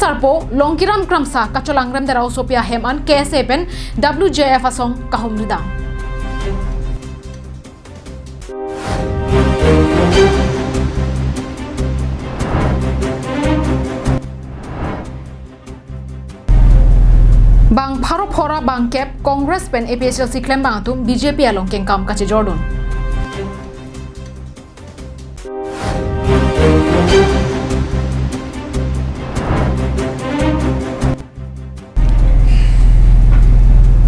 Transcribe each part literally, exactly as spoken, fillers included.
Sarpo Longkiram Kramsa kacholangrem det a-osopi ahem an K S A pen W J F asong kahumri dam. Bang pharo phora bang kep Congress pen A P H L C klembang atum B J P along kengkam kachejordun.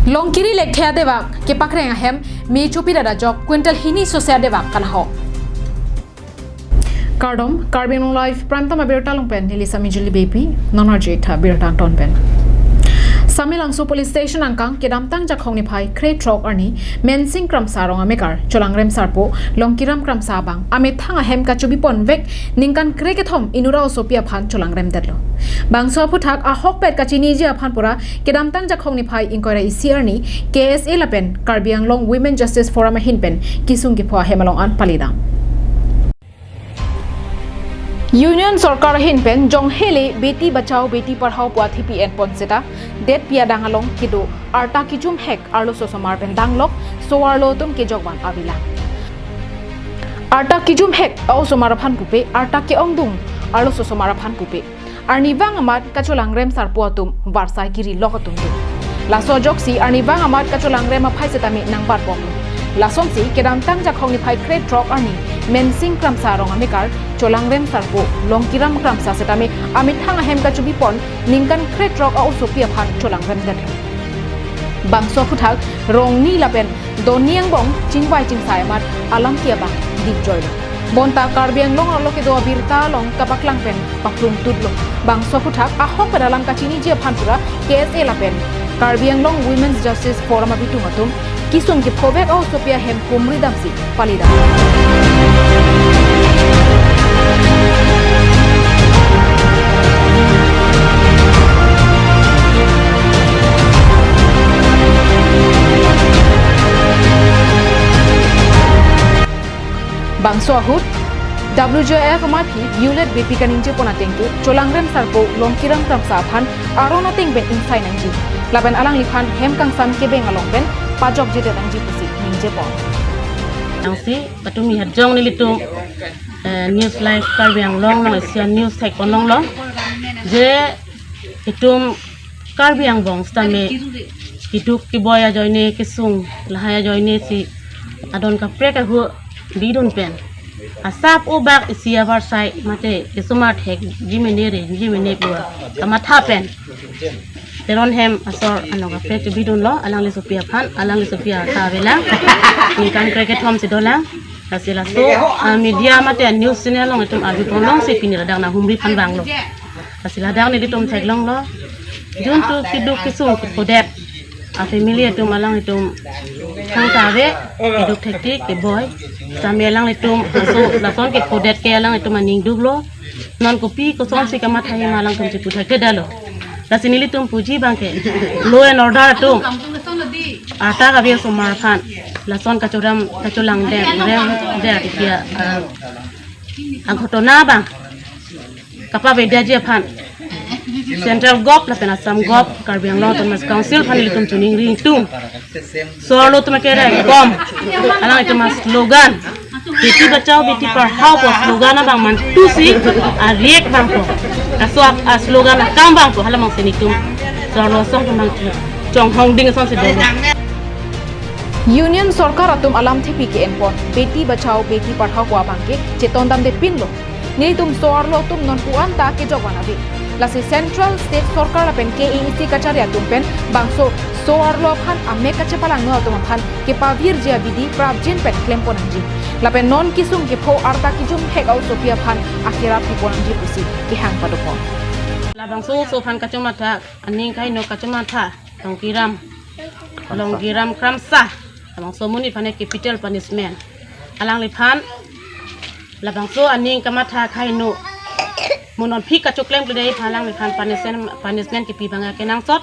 Longkiri lekthe adevak kepakreng ahem me chopi dada jok quintal hini sose adevak kanahok. Kardom, Karbi Anglong Live Prime Time abirta along pen neli Sami Julie Beypi, non arju-ik tha birta angton pen. Samelangso Police Station angkang kedamtang Jakhong niphai krethrok arni Mensing Kramsa arong amekar cholangrem sarpo Longkiram Kramsa abang amethang ahem kachobi ponvek ningkan krekethom inut a-osopi aphan cholangrem detlo. Bangso aphuthak ahokpet kachiniji aphan pura kedamtang Jakhong niphai ingkoi ra isi arni K S A lapen Karbi Anglong Women Justice Forum ahin pen kesung kepho ahem along an palidam. Union Sorkar ahin pen jonghele Beti Bachao Beti Padhao pu athepi enpon seta detpi adang along kedo arta kejum hek arloso osomar pen danglok so-arlo atum kejokvan avelang. Arta kejum hek a-osomar aphan pupe, arta ke-ongdung arloso osomar aphan pupe. Arnivang amat kacholangrem sarpo atum varsai kiri lok atum do. Laso ajoksi arnivang amat kacholangrem aphai setame nangbar poklo. Lasonsi kedamtang Jakhong niphai krethrok arni Mensing Kramsa arong amekar cholangrem sarpo Longkiram Kramsa setame amethang ahem kachobi pon ningkan krethrok a-osopi aphan cholangrem detlo. Bangso aphuthak rongni lapen donni angbong chingvai chingsai amat alam ke abang dipjoilo. Bonta Karbi Anglong arlo kedo abirta along kapaklang pen paklung tutlo. Bangso aphuthak ahokpet alam kachiniji aphan pura K S A lapen Karbi Anglong Women's Justice Forum abitung atum kesung kephovek a-osopi ahem humri damsi palidam. Bangso ahut W J F amaphi Violet Beypi kaningje pon ateng ke cholangrem sarpo Longkiram Kramsa aphan aron ateng pen ingsai nangji lapen alangliphan hem kangsam kebeng along pen pajokjedet nangji pusi ningje pon. Nangsi patumi hajong nelitum, eh, News Live Karbi Anglong along isi a-news thek ponlonglo. Je itum Karbi angbong setame keduk keboi ajoine kesung lahai ajoine si adon kaprek ahut bidun pen asap obak isi avarsai mate kesomar thekji mene reji mene pu kamatha pen Teron hem asor anong kaprek chebidunlo, alangli asopi aphan, alangli asopi ata avelang. Ningkan krekethom si dolang. Lasi laso, ah, media mate news channel along itum arju ponlongsi pini ladak nanghumri aphan vanglo. Lasi ladak nelitum theklonglo. Jun tu keduk kesung kephodet a-family atum alanglitum thangta ave, keduk thektik keboi. Setame alanglitum laso, lason kephodet ke alanglitum aning duklo. Non kopi kosonsi kamatha ma alangtum cheputhekthedetlo. Lasi nelitum puji abangke law and order atum arta kave osomar aphan lason kachoram kacholangrem rem der tikia, ah, aghotona abang kapavedaji aphan Central Govt lapen Assam Govt, Karbi Anglong Autonomous Council aphan nelitum choningri ingtung. So-arlo atum ke rekom, alanglitum a-slogan, Beti Bachao Beti Padhao pu slogan abang mantusi a-react abang pu. Laso a-slogan akam abang pu hala abangsi nelitum so-arlo asong tum abang chonghong ding asonsi dolo. Union Sorkar atum alamthepi ke-enpon Beti Bachao Beti Padhao pu abangke chetondamdepinlo. Nelitum so-arlo atum nonpu anta kejokvan ave. Lasi Central, State Sorkar lapen K A A C kachari atum pen bangso so-arlo aphan amek kachepalangno atum aphan kepavirji abidi prapjin pen klempon nangji. Lapen non kesung kepho arta kejum hek a-osopi aphan akerap pipon nangji pusi kehang padopon. Labangso oso aphan kachomatha, aning kaino kachomatha, Longkiram, Longkiram Kramsa. Labangso amonit aphan capital punishment. Alangliphan labangso aning kamatha kaino mo nonphi kachoklem klemkle aphan alangliphan punishment, punishment kepi abang kenangsot.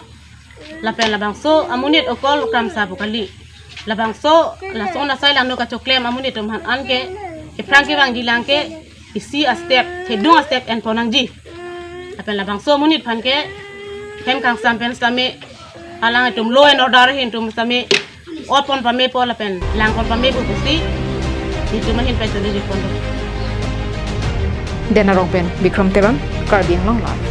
Lapen labangso amonit okol Kramsa pu kali. Labangso lason asai langno kachoklem amonit atum aphan anke kephrang kevangji lang ke isi a-step, thedung a-step enpon nangji. Lapen labangso amonit aphan ke hem kangsam pen sitame alanglitum law and order ahin atum sitame otpon pamepo lapen langpon pamepo pusi nelitum ahin pen challenge pon do. Denarong pen Bikram Teron, Karbi Anglong Live.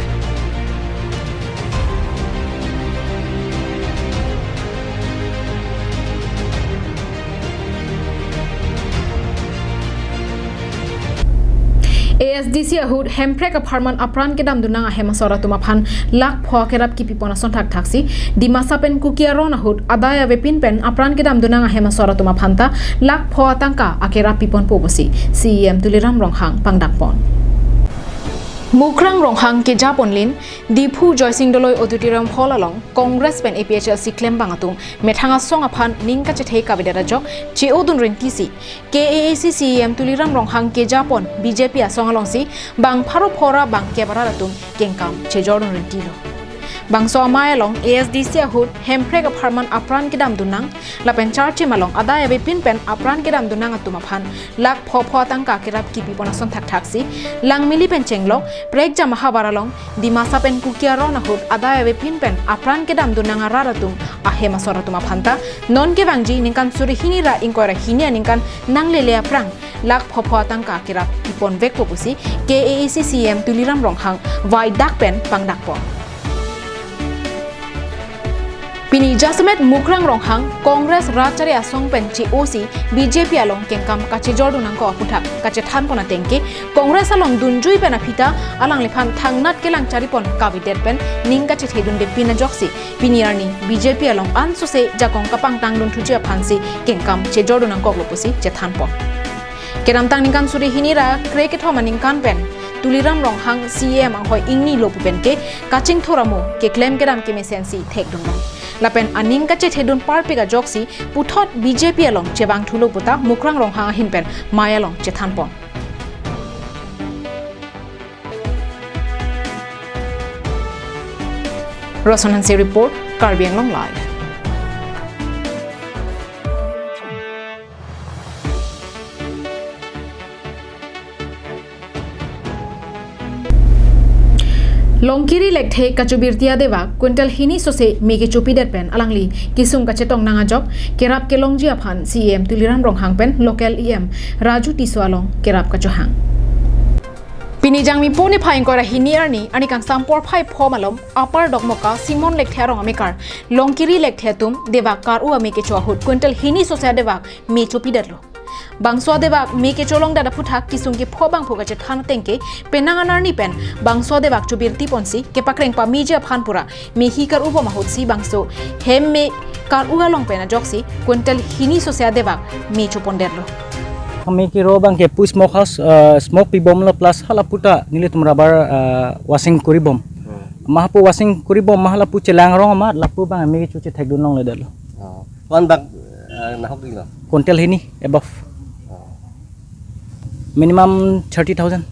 A S D C ahut Hemprek apharman apran kedam dunang ahem asor atum aphan lakh pho akerap kipipon ason thakthaksi Dimasa pen Kuki aron ahut adai avepin pen apran kedam dunang ahem asor atum aphanta lakh pho atangka akerap piponpo pusi C E M Tuliram Ronghang pangdakpon. Mukrang Ronghang kejaponlin Diphu Joysing Doloi Auditorium Hall along Congress pen A P H L C klembang atum methang asong aphan ning kachethe kavedet ajok che-odun rintisi K A A C C E M Tuliram Ronghang kejapon B J P asong alongsi bang pharo phora bang kep arat atum kengkam chejordun rintilo. Bangso amei along A S D C ahut Hemprek apharman apran kedam dunang lapen charchim along adai avepin pen apran kedam dunang atum aphan lakh pho pho atangka akerap kipipon ason thakthaksi Langmili pen chenglok prekjam ahavar along Dimasa pen Kuki aron ahut adai avepin pen apran kedam dunang arat atum ahem asor atum aphanta non kevangji ningkan suri hini ra ingkoi ra hini aningkan nanglele aphrang lakh pho pho atangka akerap piponvekpo pusi K A A C C E M Tuliram Ronghang vaidak pen pangdakpon. Pini jasemet Mukrang Ronghang Congress Rachari Asong pen che-osi B J P along kengkam kachejordun nangkok aputhak kachethanpon atengke Congress along dunjui pen aphita alangliphan thangnat kelang charipon kavedet pen ning kachethedundepin ajoksi pini arni B J P along ansose jakong kapangtangdun thuji aphansi kengkam chejordun nangkoklo pusi chethanpon. Kedamtang ningkan suri hini ra krekethom aningkan pen Tuliram Ronghang C E M anghoi ingnilo pu penke kachingthur amo keklem kedam kemesensi thekdunlo. Lapen aning kachethedun parpik ajoksi puthot B J P along chevangthulo puta Mukrang Ronghang ahin pen mei along chethanpon. Roson Hanse report, Karbi Anglong Live. Longkiri lekthe kachobirti adevak quintal hini sose me kechopidet pen alangli kesung kachetong nang ajok kerap kelongji aphan C E M Tuliram Ronghang pen local E M Raju Tisso along kerap kachohang. Pini Jangmi pon niphai ingkoi ra hini arni, arni kangsam porphai pho malom, Upper Dokmoka Simon lekthe arong amekar Longkiri lekthe atum devak kar-u ame kecho ahut quintal hini sose adevak me chopidetlo. Bangso adevak me kecholongdat aputhak kesung kepho bangphu kachethan atengke penang anarni pen bangso adevak chobirti ponsi kepakreng pameji aphan pura me hi kar-u bom ahutsi bangso hem me kar-u along pen ajoksi quintal hini sose adevak me chopondetlo. Kami kiro bang ke pu smoke house, uh, smoke pibomlo plus halapu ta nelitum rubber, uh, washing kuribom. Hmm. Mahapu washing kuribom mahalapu chelang rong amat lapu bang me kecho chethekdun longledetlo. Oh. Ko-an bak, uh, nahok dilo? Quintal hini above. Oh. Minimum thirty thousand.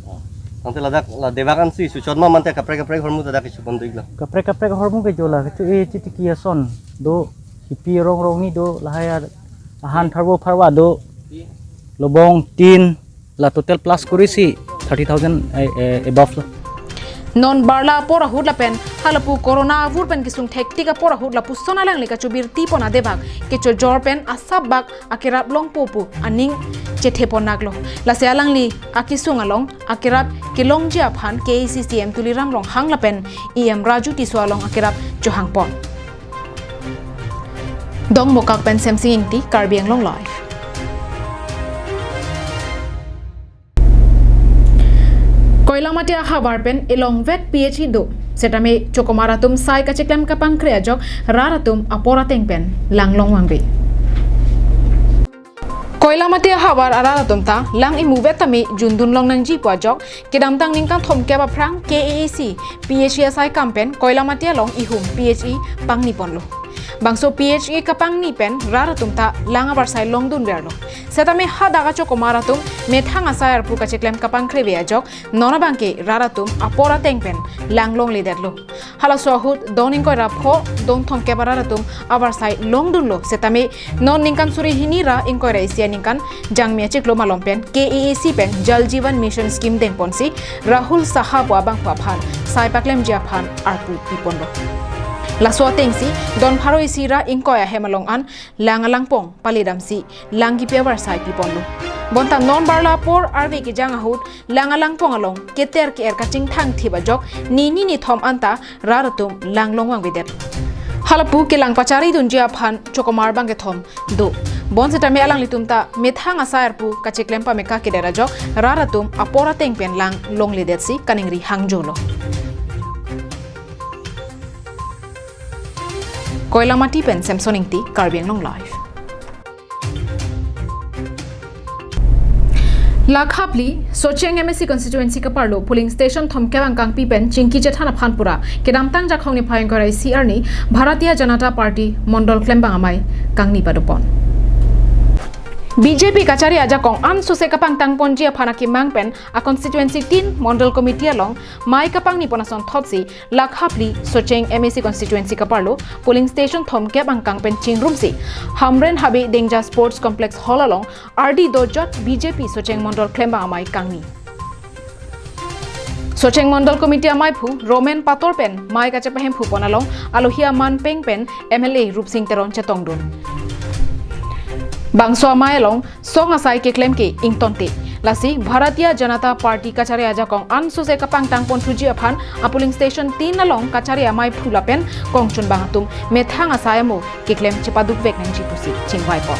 Oh. Tangte ladak la devak ansi suchot ma mante kaprek kaprek ahormu ladak kecho pon diklo. Kaprek kaprek ahormu kecho la kecho e chitiki ason do hipi rong rong ni do lahai ar ahan tharvo pharva do lobong tin la total plus kurisi thirty thousand, eh, eh, above lo. Non barla apor ahut lapen halapu corona avur pen kesung thektik apor ahut lapuson alangli kachobirti pon adevak kechojor pen asap bak akerap longpo pu aning chethepon naklo. Lasi alangli akesung along akerap kelongji aphan K A A C C E M Tuliram Ronghang lapen E M Raju Tisso along akerap chohangpon. Dokmoka pen Semsing Ingti, Karbi Anglong Live. Koilamati ahavar pen elongvet P H E do setame chokomar atum sai kacheklem kapangkre ajok rat atum apor ateng pen langlong vangve. Koilamati ahavar arat atum ta lang imuvet tame jundun long nangji pu ajok kedamtang ningkan thomkep aphrang K A A C P H E asai kam pen Koilamati along ihum P H E pangni ponlo. Bangso P H E kapangni pen rat atum ta lang avarsai longdunverlo. Setame hadak achokomar atum methang asai arpu kacheklem kapangkreave ajok non abangke rat atum apor ateng pen lang longledetlo. Halaso ahut don ingkoi ra pho, don thomkep arat atum avarsai longdunlo. Setame non ningkan suri hini ra ingkoi ra isi aningkan jangmi achiklo malom pen K A A C pen Jal Jeevan Mission Scheme dengponsi Rahul Saha pu abangphu aphan sai paklemji aphan arpu piponlo. Laso atengsi don pharo isi ra ingkoi ahem along an lang alangpong paledamsi lang kipi avarsai piponlo. Bonta non barla apor arve kejang ahut lang alangpong along keter ke-er kachingthang thip ajok nini nithom anta rat atum lang longvangvedet. Halapu kelang pacharidunji aphan chokomar bangkethom do. Bonsetame alanglitum ta methang asai arpu kacheklem pameka kedet ajok rat atum apor ateng pen lang longledetsi kaningri hangjolo. Koilamati pen Samson Ingti, Karbi Anglong Live. Lakhapli, Socheng M A C constituency kaparlo polling station thomkep angkangpi pen chingki chethan aphan pura kedamtang Jakhong niphai ingkoi ra isi arni Bharatiya Janata Party Mondol klembang amei kangni padopon. B J P kachari ajakong ansose kapangtangponji aphan akemang pen a constituency tin Mondol Committee along mei kapangnipon asonthotsi Lakhapli Socheng M A C constituency kaparlo polling station thomkep angkang pen chingrumsi Hamren Habe Dengja Sports Complex Hall along ardi dojot B J P Socheng Mondol klembang amei kangni. Socheng Mondol Committee ameiphu Roman Pator pen mei kachepahemphupon along alohi aman peng pen M L A Rupsing Teron chetongdun. Bangso amei along song asai keklem ke ingtonte. Lasi Bharatiya Janata Party kachari ajakong ansose kapangtangponthuji aphan a polling station tin along kachari ameiphu lapen kongchunbang atum methang asai amo keklem chepadukvek nangji pusi chingvaipon.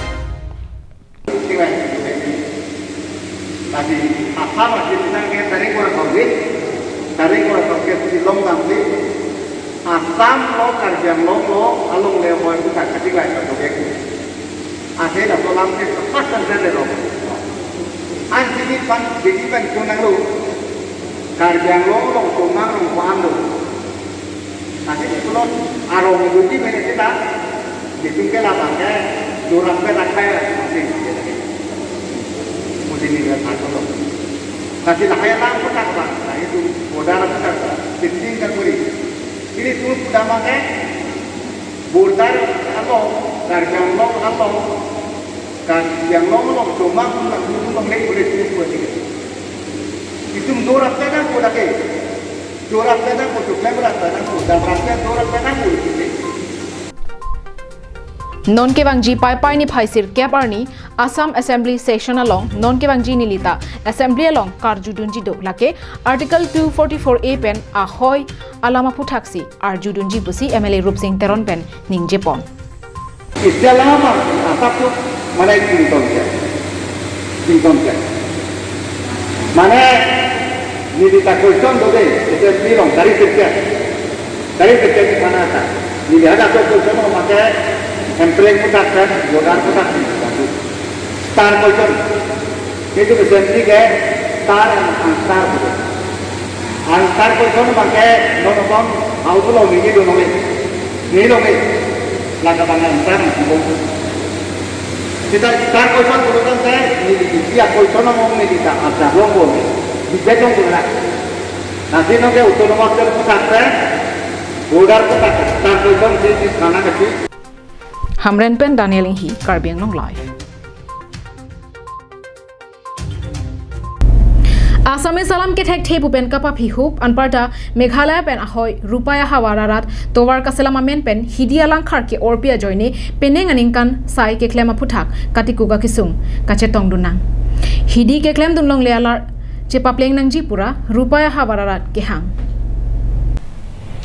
Lasi Assam lasi pisang ke tarik orang covid, tarik orang covid si long damsi Assam lo, Karbi Anglong lo, along le moi kita kachingvai ka tokek. Ase laso alam ke sepakat saja deh lo. An sini pan, sini pan kunang lo. Karbi Anglong lo, Tomang lo, Kuan lo. Lasi isi pulo arong duty mene kita, itum ke labang ke, dorap ke rakhai masing. Mesti ni kan satu lo. Lasi lahai lang putak bang, nah itu modal putak bang, sitting kan beri. Ini tu pudak make, border along, Karbi Anglong along, Karbi Anglong along, cuma pulang dulu mengenai boleh tu buat ini. Itum dorap ke kan pudak ke. Dorap ke kan pudak, klem rap ke kan pudak, dorap ke dorap ke kan pudak ini. Non kevangji Paipai niphai sirkep arni Assam Assembly Session along non kevangji nelita Assembly along karjudunji do, lake Article two forty-four A pen ahoi alam aphuthaksi arjudunji pusi M L A Rupsing Teron pen ningjepon. Isi alam asap tu mana ingtonke, ingtonke. Mane nelita question do dei, Assembly along kari sirkep. Kari sirkep ni mana ta. Neli hadak question make Hemprek puthak kan, border puthak ni. Star question. Itu Assembly ke star and unstar question. Unstar question make non abang auto lo neli do nongle. Neli lo ke. Laka bang unstar ni bong. Sita star question pulo tangte neli dia question nong nelita ada long bong. Debate long bong la. Lasi non ke autonomous state puthak ke, border puthak ke, star question si si sana ke si. Hamren pen Daniel Inghi, Karbi Anglong Live. Assamese alam kethekthe pu pen kapaphihup anparta Meghalaya pen ahoi Rupai ahavar arat tovar kaselam amen pen hidi alangkhar ke-orpi ajoine penang aningkan sai keklem aputhak katikuk akesung kachetongdun nang. Hidi keklemdun longle alar chepapleng nangji pura Rupai ahavar arat kehang.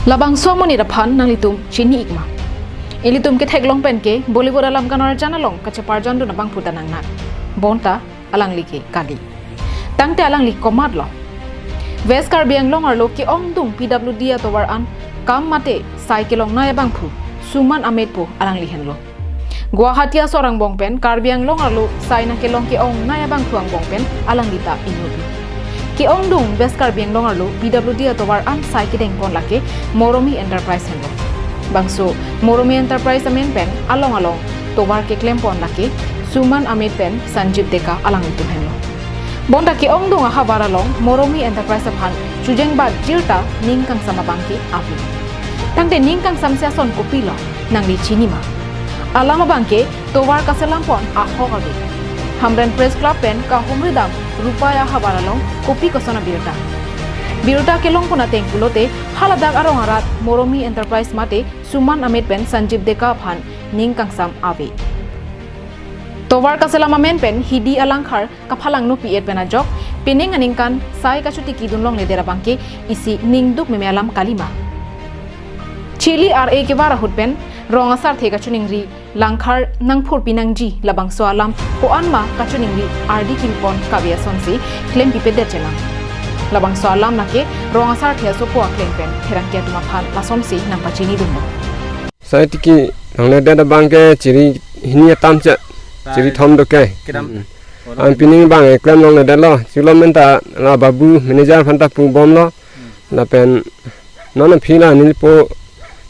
Labangso amonit aphan nanglitum chini-ikma? Ilitum ketheklong pen ke Bollywood alam kanerjan along kacheparjandun abangphu ta nangnang. Bonta alangli ke kali. Tangte alangli komatlo? West Karbi Anglong arlo ke-ongdung P W D atovar an kam mate sai kelongnei abangphu Suman Amitpo alangli henlo. Guwahati aso angbong pen Karbi Anglong arlo sai nangkelong ke-ongnei abangphu angbong pen alangli ta inutlo. Ke-ongdung West Karbi Anglong arlo P W D atovar an sai kedengpon lake Moromi Enterprise henlo. Bangso Moromi Enterprise amen pen along along tovar keklem pon lake Suman Amit pen Sanjib Deka alanglitum henlo. Bonta ke-ongdung ahavar along Moromi Enterprise aphan chujeng bat jirta ning kangsam abangke ave. Tangte ning kangsam si ason kopilo nangli chini ma? Alam abangke tovar kaselam pon ahok ave. Hamren Press Club pen kahumri dam Rupai ahavar along kopi koson abirta? Birta kelong pon ateng pulote haladak arong arat Moromi Enterprise mate Suman Amit pen Sanjib Deka aphan ning kangsam ave. Tovar kaselam amen pen hidi alangkhar kaphalang nopi et pen ajok, pining aningkan sai kachotiki dun longledet abangke isi ningduk meme alam kalima? Chili ar-e kevar ahut pen rong asarthe kachiningri langkhar nangphurpi nangji labangso alam ko-an ma kachiningri ardi kil pon kave asonsi klempipedet chenam. Labangso alam lake rong asarthe asopo akleng pen pherangke atum aphan lasonsi nangpachini dunlo. Sai tiki nangledet abangke chiri hini atam che, chiri thom doke. Kedam. Mm. Ang pining bang eklem longledetlo, chulo menta la babu manager aphanta pubomlo, lapen non aphi la nelipo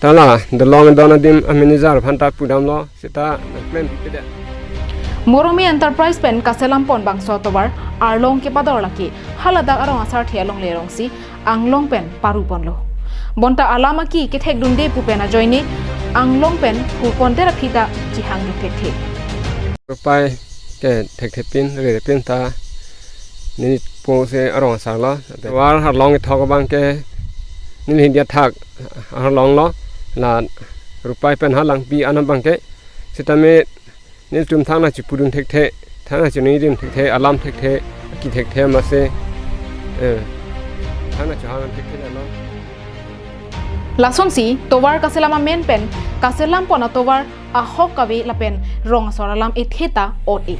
ta la dolong don adim a manager aphanta pudamlo, seta klempipede. Moromi Enterprise pen kaselam pon bangso tovar arlong kepador lake haladak arong asarthe alongle arongsi anglong pen paru ponlo. Bonta alam aki kethek dunde pu pen ajoine anglong pen phur pondet aphi ta chihang dun thekthe. Rupai ke thekthe pin, re pin ta nelipo se arong asarlo. Tovar arlong kethok abangke neli hidi athak arlonglo, la Rupai pen halangpi an abangke sitame nelitum thangna chipudun thekthe, thangna chinidun thekthe, alam thekthe, aki thekthe mase, eh, thangna chohang thekthe lalo. Lasonsi tovar kaselam amen pen kaselam pon atovar ahok kave lapen rong asor alam ethe ta ot-e.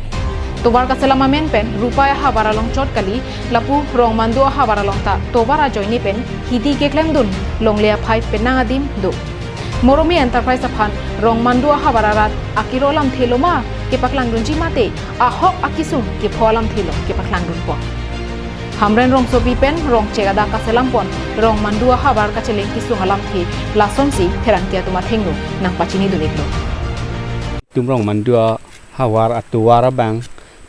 Tovar kaselam amen pen Rupai ahavar along chot kali, lapu Rongmandu ahavar along ta tovar ajoine pen hidi keklem dun longle aphai penang adim do. Moromi Enterprise aphan Rongmandu ahavar arat akiro alamthe loma kepaklang dunji mate ahok akisung kepho alamthe lo kepaklang dun pon? Hamren rongsopi pen rongchek adak kaselam pon Rongmandu ahavar kacheleng kisung alamthe lasonsi pherangke atum athengno nangpachini dun iklo. Tum Rongmandu ahavar atovar abang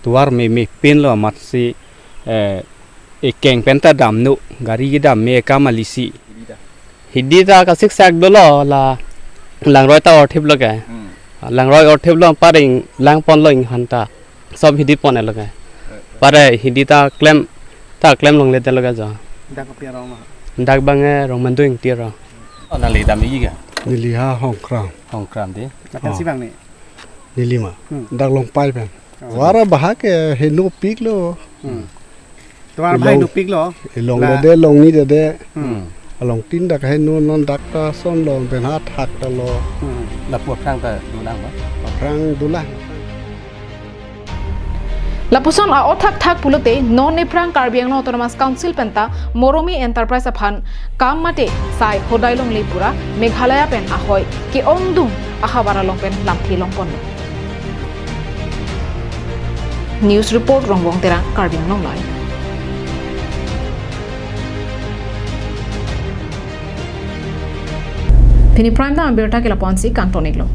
tovar meme pinlo amatsi, eh, ekeng pen ta damno, gari kedam me kam alisi. Hidi ta kasiksak dolo, la langroi ta orthiplo ke. Hmm. Langroi orthiplo, pareng lang ponlo inghan ta. Sob hidi pon-etlo ke. Eh, eh. Pare hidi ta klem, ta klem longledetlo ke jo. Dak kopi arong ma? Dak bang, eh, Rongmandu Ingti arong. Oh, nangli dam iji ke? Neli ha Hongkram. Hongkram de. Lapen si bang ni? Neli ma. Hmm. Dak Longpai pen. Oh. Tovar abahak ke heno piklo. Hmm. Tovar abahak heno piklo. Elong la dede, longni dede. Hmm. Along tin dak heno, non dak ta son long pen ha thak ta lo. Hmm. Lapu aphrang ta dolang ma? Aphrang dolang. Lapuson a-othak thak pulote non ephrang Karbi Anglong Autonomous Council penta Moromi Enterprise aphan kam mate sai hodai longle pura Meghalaya pen ahoi ke-ongdung ahavar along pen lamthe long ponlo. News report, Rongbong Terang, Karbi Anglong Live. Pini prime time abirta ke lapu-ansi kangton iklo.